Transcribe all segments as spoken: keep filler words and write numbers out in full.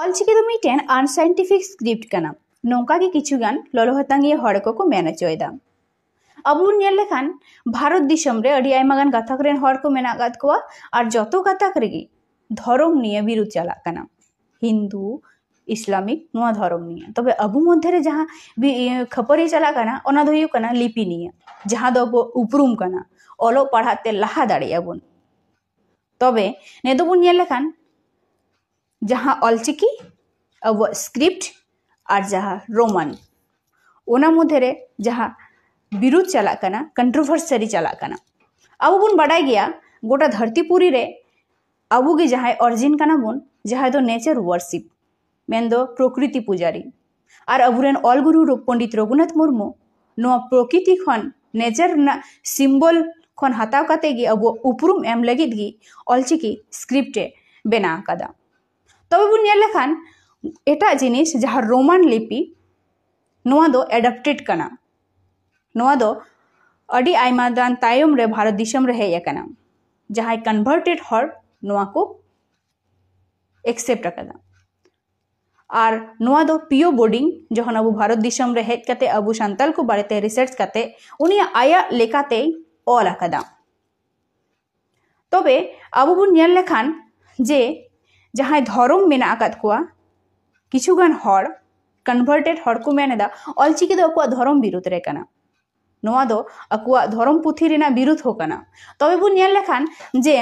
ᱚᱞᱪᱤᱠᱤ ᱫᱚ ᱢᱤᱫᱴᱮᱱ unscientific script ᱠᱟᱱᱟ, ᱱᱚᱝᱠᱟ ᱜᱮ ᱠᱤᱪᱷᱩ ᱜᱟᱱ ᱞᱚᱞᱚ ᱦᱟᱛᱟᱝᱤᱭᱟᱹ ᱦᱚᱲ ᱠᱚᱠᱚ ᱢᱮᱱ ᱦᱚᱪᱚᱭᱮᱫᱟ᱾ ᱟᱵᱚ ᱵᱚᱱ ᱧᱮᱞ ᱞᱮᱠᱷᱟᱱ, ᱵᱷᱟᱨᱚᱛ ᱫᱤᱥᱚᱢ ᱨᱮ ᱟᱹᱰᱤ ᱟᱭᱢᱟ ᱜᱟᱱ ᱜᱟᱛᱟᱠ ᱨᱮᱱ ᱦᱚᱲ ᱠᱚ ᱢᱮᱱᱟᱜ ᱟᱠᱟᱫ ᱠᱚᱣᱟ, ᱟᱨ ᱡᱚᱛᱚ ᱜᱟᱛᱟᱠ ᱨᱮᱜᱮ ᱫᱷᱚᱨᱚᱢ ᱱᱤᱭᱮ ᱵᱤᱨᱩᱫᱷ ᱪᱟᱞᱟᱜ ᱠᱟᱱᱟ, ᱦᱤᱱᱫᱩ, ᱤᱥᱞᱟᱢᱤᱠ, ᱱᱚᱣᱟ ᱫᱷᱚᱨᱚᱢ ᱱᱤᱭᱮ᱾ ᱛᱚᱵᱮ ᱟᱵᱚ ᱢᱚᱫᱽᱫᱷᱮ ᱨᱮ ᱡᱟᱦᱟᱸ ᱵᱤ-, ᱤᱭᱟᱹ, ᱠᱷᱟᱹᱯᱟᱹᱨᱤ ᱪᱟᱞᱟᱜ ᱠᱟᱱᱟ, ᱚᱱᱟ ᱫᱚ ᱦᱩᱭᱩᱜ ᱠᱟᱱᱟ ᱞᱤᱯᱤ ᱱᱤᱭᱮ, ᱡᱟᱦᱟᱸ ᱫᱚ ᱟᱵᱚ ᱩᱯᱨᱩᱢ ᱠᱟᱱᱟ, ᱚᱞᱚᱜ ᱯᱟᱲᱦᱟᱜ ᱛᱮ ᱞᱟᱦᱟ ᱫᱟᱲᱮᱭᱟᱜᱼᱟ ᱵᱚᱱ᱾ ᱛᱚᱵᱮ ᱱᱤᱛᱚᱜ ᱵᱚᱱ ᱧᱮᱞ ᱞᱮᱠᱷᱟᱱ, ᱡᱟᱦᱟᱸ ᱚᱞᱪᱤᱠᱤ, ᱟᱵᱚᱣᱟᱜ ᱥᱠᱨᱤᱯᱴ, ᱟᱨ ᱡᱟᱦᱟᱸ ᱨᱳᱢᱟᱱ, ᱚᱱᱟ ᱢᱚᱫᱽᱫᱷᱮ ᱨᱮ ᱡᱟᱦᱟᱸ ᱵᱤᱨᱩᱫᱷ ᱪᱟᱞᱟᱜ ᱠᱟᱱᱟ, ᱠᱚᱱᱴᱨᱳᱵᱷᱟᱨᱥᱟᱨᱤ ᱪᱟᱞᱟᱜ ᱠᱟᱱᱟ᱾ ᱟᱵᱚ ᱵᱚᱱ ᱵᱟᱰᱟᱭ ᱜᱮᱭᱟ, ᱜᱚᱴᱟ ᱫᱷᱟᱹᱨᱛᱤ ᱯᱩᱨᱤ ᱨᱮ ᱟᱵᱚ ᱜᱮ ᱡᱟᱦᱟᱸᱭ ᱚᱨᱡᱤᱱ ᱠᱟᱱᱟ ᱵᱚᱱ, ᱡᱟᱦᱟᱸᱭ ᱫᱚ ᱱᱮᱪᱟᱨ ᱣᱟᱨᱥᱤᱯ, ᱢᱮᱱᱫᱚ ᱯᱨᱚᱠᱨᱤᱛᱤ ᱯᱩᱡᱟᱨᱤ᱾ ᱟᱨ ᱟᱵᱚᱨᱮᱱ ᱚᱞ ᱜᱩᱨᱩ ᱨᱚ-, ᱯᱚᱱᱰᱤᱛ ᱨᱚᱜᱷᱩᱱᱟᱛᱷ ᱢᱩᱨᱢᱩ ᱱᱚᱣᱟ ᱯᱨᱚᱠᱨᱤᱛᱤ ᱠᱷᱚᱱ, ᱱᱮᱪᱟᱨ ᱨᱮᱱᱟᱜ ᱥᱤᱢᱵᱚᱞ ᱠᱷᱚᱱ ᱦᱟᱛᱟᱣ ᱠᱟᱛᱮ ᱜᱮ ᱟᱵᱚᱣᱟᱜ ᱩᱯᱨᱩᱢ ᱮᱢ ᱞᱟᱹᱜᱤᱫ ᱜᱮ ᱚᱞᱪᱤᱠᱤ ᱥᱠᱨᱤᱯᱴ ᱮ ᱵᱮᱱᱟᱣ ᱟᱠᱟᱫᱟ᱾ ᱛᱚᱵᱮ ᱵᱚᱱ ᱧᱮᱞ ᱞᱮᱠᱷᱟᱱ, ᱮᱴᱟᱜ ᱡᱤᱱᱤᱥ ᱡᱟᱦᱟᱸ ᱨᱳᱢᱟᱱ ᱞᱤᱯᱤ, ᱱᱚᱣᱟ ᱫᱚ ᱮᱰᱟᱯᱴᱮᱰ ᱠᱟᱱᱟ᱾ ᱱᱚᱣᱟ ᱫᱚ ᱟᱹᱰᱤ ᱟᱭᱢᱟ ᱫᱟᱱ ᱛᱟᱭᱚᱢ ᱨᱮ ᱵᱷᱟᱨᱚᱛ ᱫᱤᱥᱚᱢ ᱨᱮ ᱦᱮᱡ ᱟᱠᱟᱱᱟ᱾ ᱡᱟᱦᱟᱸᱭ ᱠᱚᱱᱵᱷᱟᱨᱴᱮᱰ ᱦᱚᱲ ᱱᱚᱣᱟ ᱠᱚ ᱮᱠᱥᱮᱯᱴ ᱟᱠᱟᱫᱟ᱾ ᱟᱨ ᱱᱚᱣᱟ ᱫᱚ ᱯᱤᱭᱳ ᱵᱳᱨᱰᱤᱝ, ᱡᱚᱠᱷᱚᱱ ᱟᱵᱚ ᱵᱷᱟᱨᱚᱛ ᱫᱤᱥᱚᱢ ᱨᱮ ᱦᱮᱡ ᱠᱟᱛᱮ ᱟᱵᱚ ᱥᱟᱱᱛᱟᱞ ᱠᱚ ᱵᱟᱨᱮᱛᱮ ᱨᱤᱥᱟᱨᱪ ᱠᱟᱛᱮ ᱩᱱᱤᱭᱟᱜ ᱟᱭᱟᱜ ᱞᱮᱠᱟᱛᱮᱭ ᱚᱞ ᱟᱠᱟᱫᱟ᱾ ᱛᱚᱵᱮ ᱟᱵᱚ ᱵᱚᱱ ᱧᱮᱞ ᱞᱮᱠᱷᱟᱱ ᱡᱮ ᱡᱟᱦᱟᱸᱭ ᱫᱷᱚᱨᱚᱢ ᱢᱮᱱᱟᱜ ᱟᱠᱟᱫ ᱠᱚᱣᱟ, ᱠᱤᱪᱷᱩᱜᱟᱱ ᱦᱚᱲ, ᱠᱚᱱᱵᱷᱟᱨᱴᱮᱰ ᱦᱚᱲ ᱠᱚ ᱢᱮᱱ ᱮᱫᱟ, ᱚᱞᱪᱤᱠᱤ ᱫᱚ ᱟᱠᱚᱣᱟᱜ ᱫᱷᱚᱨᱚᱢ ᱵᱤᱨᱩᱫᱷ ᱨᱮ ᱠᱟᱱᱟ᱾ ᱱᱚᱣᱟ ᱫᱚ ᱟᱠᱚᱣᱟᱜ ᱫᱷᱚᱨᱚᱢ ᱯᱩᱛᱷᱤ ᱨᱮᱱᱟᱜ ᱵᱤᱨᱩᱫᱷ ᱦᱚᱸ ᱠᱟᱱᱟ᱾ ᱛᱚᱵᱮ ᱵᱚᱱ ᱧᱮᱞ ᱞᱮᱠᱷᱟᱱ ᱡᱮ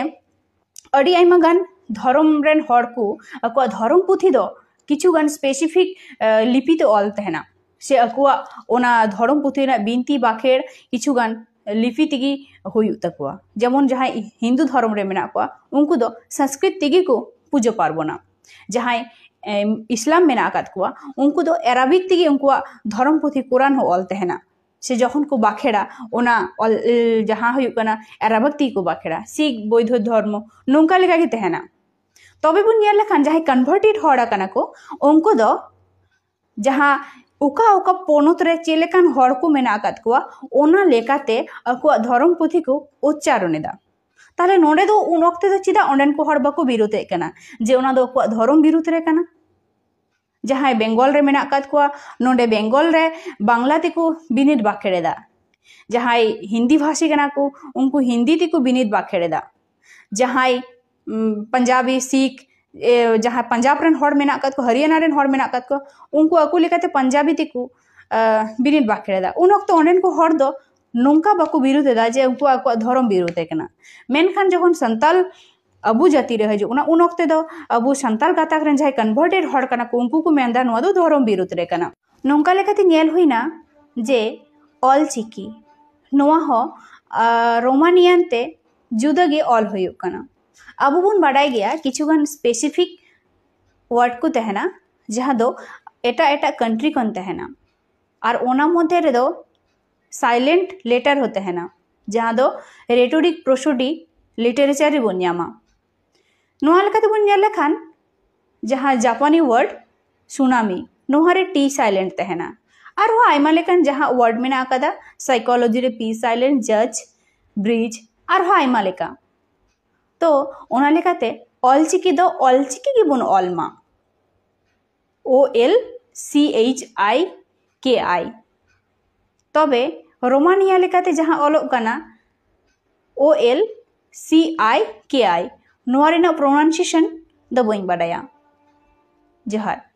ᱟᱹᱰᱤ ᱟᱭᱢᱟ ᱜᱟᱱ ᱫᱷᱚᱨᱚᱢ ᱨᱮᱱ ᱦᱚᱲ ᱠᱚ ᱟᱠᱚᱣᱟᱜ ᱫᱷᱚᱨᱚᱢ ᱯᱩᱛᱷᱤ ᱫᱚ ᱠᱤᱪᱷᱩ ᱜᱟᱱ ᱥᱯᱮᱥᱤᱯᱷᱤᱠ, ᱮ, ᱞᱤᱯᱤ ᱛᱮ ᱚᱞ ᱛᱟᱦᱮᱱᱟ, ᱥᱮ ᱟᱠᱚᱣᱟᱜ ᱚᱱᱟ ᱫᱷᱚᱨᱚᱢ ᱯᱩᱛᱷᱤ ᱨᱮᱱᱟᱜ ᱵᱤᱱᱛᱤ ᱵᱟᱠᱷᱮᱲ ᱠᱤᱪᱷᱩ ᱜᱟᱱ ᱞᱤᱯᱤ ᱛᱮᱜᱮ ᱦᱩᱭᱩᱜ ᱛᱟᱠᱚᱣᱟ᱾ ᱡᱮᱢᱚᱱ ᱡᱟᱦᱟᱸᱭ ᱦᱤᱱᱫᱩ ᱫᱷᱚᱨᱚᱢ ᱨᱮ ᱢᱮᱱᱟᱜ ᱠᱚᱣᱟ, ᱩᱱᱠᱩ ᱫᱚ ᱥᱚᱝᱥᱠᱨᱤᱛ ᱛᱮᱜᱮ ᱠᱚ ᱯᱩᱡᱟᱹ ᱯᱟᱨᱵᱚᱱᱟ᱾ ᱡᱟᱦᱟᱸᱭ, ᱮᱢ, ᱤᱥᱞᱟᱢ ᱢᱮᱱᱟᱜ ᱟᱠᱟᱫ ᱠᱚᱣᱟ, ᱩᱱᱠᱩ ᱫᱚ ᱮᱨᱟᱵᱤᱠ ᱛᱮᱜᱮ ᱩᱱᱠᱩᱣᱟᱜ ᱫᱷᱚᱨᱚᱢ ᱯᱩᱛᱷᱤ ᱠᱳᱨᱟᱱ ᱦᱚᱸ ᱚᱞ ᱛᱟᱦᱮᱱᱟ᱾ ᱥᱮ ᱡᱚᱠᱷᱚᱱ ᱠᱚ ᱵᱟᱠᱷᱮᱲᱟ, ᱚᱱᱟ ᱚᱞ, ᱮ, ᱡᱟᱦᱟᱸ ᱦᱩᱭᱩᱜ ᱠᱟᱱᱟ ᱮᱨᱟᱵᱤᱠ ᱛᱮᱜᱮ ᱠᱚ ᱵᱟᱠᱷᱮᱲᱟ᱾ ᱥᱤᱠᱷ, ᱵᱳᱭᱫᱷᱚ ᱫᱷᱚᱨᱢᱚ, ᱱᱚᱝᱠᱟ ᱞᱮᱠᱟ ᱜᱮ ᱛᱟᱦᱮᱱᱟ᱾ ᱛᱚᱵᱮ ᱵᱚᱱ ᱧᱮᱞ ᱞᱮᱠᱷᱟᱱ ᱡᱟᱦᱟᱸᱭ ᱠᱚᱱᱵᱷᱟᱨᱴᱮᱰ ᱦᱚᱲ ᱟᱠᱟᱱᱟ ᱠᱚ, ᱩᱱᱠᱩ ᱫᱚ ᱡᱟᱦᱟᱸ ᱚᱠᱟ ᱚᱠᱟ ᱯᱚᱱᱚᱛ ᱨᱮ ᱪᱮᱫ ᱞᱮᱠᱟᱱ ᱦᱚᱲ ᱠᱚ ᱢᱮᱱᱟᱜ ᱟᱠᱟᱫ ᱠᱚᱣᱟ, ᱚᱱᱟ ᱞᱮᱠᱟᱛᱮ ᱟᱠᱚᱣᱟᱜ ᱫᱷᱚᱨᱚᱢ ᱯᱩᱛᱷᱤ ᱠᱚ ᱩᱪᱪᱟᱨᱚᱱ ᱮᱫᱟ᱾ ᱛᱟᱦᱞᱮ ᱱᱚᱰᱮ ᱫᱚ ᱩᱱ ᱚᱠᱛᱮ ᱫᱚ ᱪᱮᱫᱟᱜ ᱚᱸᱰᱮᱱ ᱠᱚ ᱦᱚᱲ ᱵᱟᱠᱚ ᱵᱤᱨᱳᱫᱮᱫ ᱠᱟᱱᱟ ᱡᱮ ᱚᱱᱟ ᱫᱚ ᱟᱠᱚᱣᱟᱜ ᱫᱷᱚᱨᱚᱢ ᱵᱤᱨᱩᱫᱷ ᱨᱮ ᱠᱟᱱᱟ? ᱡᱟᱦᱟᱸᱭ ᱵᱮᱝᱜᱚᱞ ᱨᱮ ᱢᱮᱱᱟᱜ ᱟᱠᱟᱫ ᱠᱚᱣᱟ, ᱱᱚᱰᱮ ᱵᱮᱝᱜᱚᱞ ᱨᱮ ᱵᱟᱝᱞᱟ ᱛᱮᱠᱚ ᱵᱤᱱᱤᱰ ᱵᱟᱠᱷᱮᱲ ᱮᱫᱟ᱾ ᱡᱟᱦᱟᱸᱭ ᱦᱤᱱᱫᱤ ᱵᱷᱟᱥᱤ ᱠᱟᱱᱟ ᱠᱚ, ᱩᱱᱠᱩ ᱦᱤᱱᱫᱤ ᱛᱮᱠᱚ ᱵᱤᱱᱤᱰ ᱵᱟᱠᱷᱮᱲ ᱮᱫᱟ᱾ ᱡᱟᱦᱟᱸᱭ ᱯᱟᱧᱡᱟᱵᱤ, ᱥᱤᱠᱷ, ᱡᱟᱦᱟᱸ ᱯᱟᱧᱡᱟᱵᱽ ᱨᱮᱱ ᱦᱚᱲ ᱢᱮᱱᱟᱜ ᱟᱠᱟᱫ ᱠᱚᱣᱟ, ᱦᱚᱨᱤᱭᱟᱱᱟ ᱨᱮᱱ ᱦᱚᱲ ᱢᱮᱱᱟᱜ ᱟᱠᱟᱫ ᱠᱚᱣᱟ, ᱩᱱᱠᱩ ᱟᱠᱚ ᱞᱮᱠᱟᱛᱮ ᱯᱟᱧᱡᱟᱵᱤ ᱛᱮᱠᱚ ᱵᱤᱱᱤᱰ ᱵᱟᱠᱷᱮᱲ ᱮᱫᱟ᱾ ᱩᱱ ᱚᱠᱛᱚ ᱚᱸᱰᱮᱱ ᱠᱚ ᱦᱚᱲ ᱫᱚ ᱱᱚᱝᱠᱟ ᱵᱟᱠᱚ ᱵᱤᱨᱩᱫᱷ ᱮᱫᱟ ᱡᱮ ᱩᱱᱠᱩ ᱟᱠᱚᱣᱟᱜ ᱫᱷᱚᱨᱚᱢ ᱵᱤᱨᱩᱫᱷ ᱮ ᱠᱟᱱᱟ᱾ ᱢᱮᱱᱠᱷᱟᱱ ᱡᱚᱠᱷᱚᱱ ᱥᱟᱱᱛᱟᱞ ᱟᱵᱚ ᱡᱟᱹᱛᱤ ᱨᱮ ᱦᱤᱡᱩᱜ ᱠᱟᱱᱟ, ᱩᱱ ᱚᱠᱛᱮ ᱫᱚ ᱟᱵᱚ ᱥᱟᱱᱛᱟᱞ ᱜᱟᱛᱟᱠ ᱨᱮᱱ ᱡᱟᱦᱟᱸᱭ ᱠᱚᱱᱵᱷᱟᱨᱴᱮᱰ ᱦᱚᱲ ᱠᱟᱱᱟ ᱠᱚ, ᱩᱱᱠᱩ ᱠᱚ ᱢᱮᱱᱫᱟ ᱱᱚᱣᱟ ᱫᱚ ᱫᱷᱚᱨᱚᱢ ᱵᱤᱨᱩᱫᱷ ᱨᱮ ᱠᱟᱱᱟ᱾ ᱱᱚᱝᱠᱟ ᱞᱮᱠᱟᱛᱮ ᱧᱮᱞ ᱦᱩᱭᱱᱟ ᱡᱮ ᱚᱞ ᱪᱤᱠᱤ ᱱᱚᱣᱟ ᱦᱚᱸ ᱨᱳᱢᱟᱱᱤᱭᱟᱱ ᱛᱮ ᱡᱩᱫᱟᱹ ᱜᱮ ᱚᱞ ᱦᱩᱭᱩᱜ ᱠᱟᱱᱟ᱾ ᱟᱵᱚ ᱵᱚᱱ ᱵᱟᱰᱟᱭ ᱜᱮᱭᱟ ᱠᱤᱪᱷᱩᱜᱟᱱ ᱥᱯᱮᱥᱤᱯᱷᱤᱠ ᱣᱟᱨᱰ ᱠᱚ ᱛᱟᱦᱮᱱᱟ, ᱡᱟᱦᱟᱸ ᱫᱚ ᱮᱴᱟᱜ ᱮᱴᱟᱜ ᱠᱟᱱᱴᱨᱤ ᱠᱷᱚᱱ ᱛᱟᱦᱮᱱᱟ᱾ ᱟᱨ ᱚᱱᱟ ᱢᱚᱫᱽᱫᱷᱮ ᱨᱮᱫᱚ ᱥᱟᱭᱞᱮᱱᱴ ᱞᱮᱴᱟᱨ ᱦᱚᱸ ᱛᱟᱦᱮᱱᱟ, ᱡᱟᱦᱟᱸ ᱫᱚ ᱨᱮᱴᱳᱨᱤᱠ ᱯᱨᱚᱥᱳᱰᱤ ᱞᱤᱴᱟᱨᱮᱪᱟᱨ ᱨᱮᱵᱚᱱ ᱧᱟᱢᱟ᱾ ᱱᱚᱣᱟ ᱞᱮᱠᱟᱛᱮᱵᱚᱱ ᱧᱮᱞ ᱞᱮᱠᱷᱟᱱ ᱡᱟᱦᱟᱸ ᱡᱟᱯᱟᱱᱤ ᱣᱟᱨᱰ ᱥᱩᱱᱟᱢᱤ, ᱱᱚᱣᱟ ᱨᱮ ᱴᱤ ᱥᱟᱭᱞᱮᱱᱴ ᱛᱟᱦᱮᱱᱟ᱾ ᱟᱨᱦᱚᱸ ᱟᱭᱢᱟ ᱞᱮᱠᱟᱱ ᱡᱟᱦᱟᱸ ᱣᱟᱨᱰ ᱢᱮᱱᱟᱜ ᱟᱠᱟᱫᱟ, ᱥᱟᱭᱠᱳᱞᱚᱡᱤ ᱨᱮ ᱯᱤ ᱥᱟᱭᱞᱮᱱᱴ, ᱡᱟᱡᱽ, ᱵᱨᱤᱡᱽ, ᱟᱨᱦᱚᱸ ᱟᱭᱢᱟ ᱞᱮᱠᱟ᱾ ᱛᱚ ᱚᱱᱟ ᱞᱮᱠᱟᱛᱮ ᱚᱞᱪᱤᱠᱤ ᱫᱚ ᱚᱞᱪᱤᱠᱤ ᱜᱮᱵᱚᱱ ᱚᱞ ᱢᱟ, ᱳ ᱮᱞ ᱥᱤ ᱮᱭᱤᱪ ᱟᱭ ᱠᱮ ᱟᱭ᱾ ᱛᱚᱵᱮ ᱨᱳᱢᱟᱱᱤᱭᱟ ᱞᱮᱠᱟᱛᱮ ᱡᱟᱦᱟᱸ ᱚᱞᱚᱜ ᱠᱟᱱᱟ ᱳ ᱮᱞ ᱥᱤ ᱟᱭ ᱠᱮ ᱟᱭ, ᱱᱚᱣᱟ ᱨᱮᱱᱟᱜ ᱯᱨᱚᱱᱟᱣᱩᱱᱥᱤᱭᱮᱥᱚᱱ ᱫᱚ ᱵᱟᱹᱧ ᱵᱟᱰᱟᱭᱟ᱾ ᱡᱚᱦᱟᱨ᱾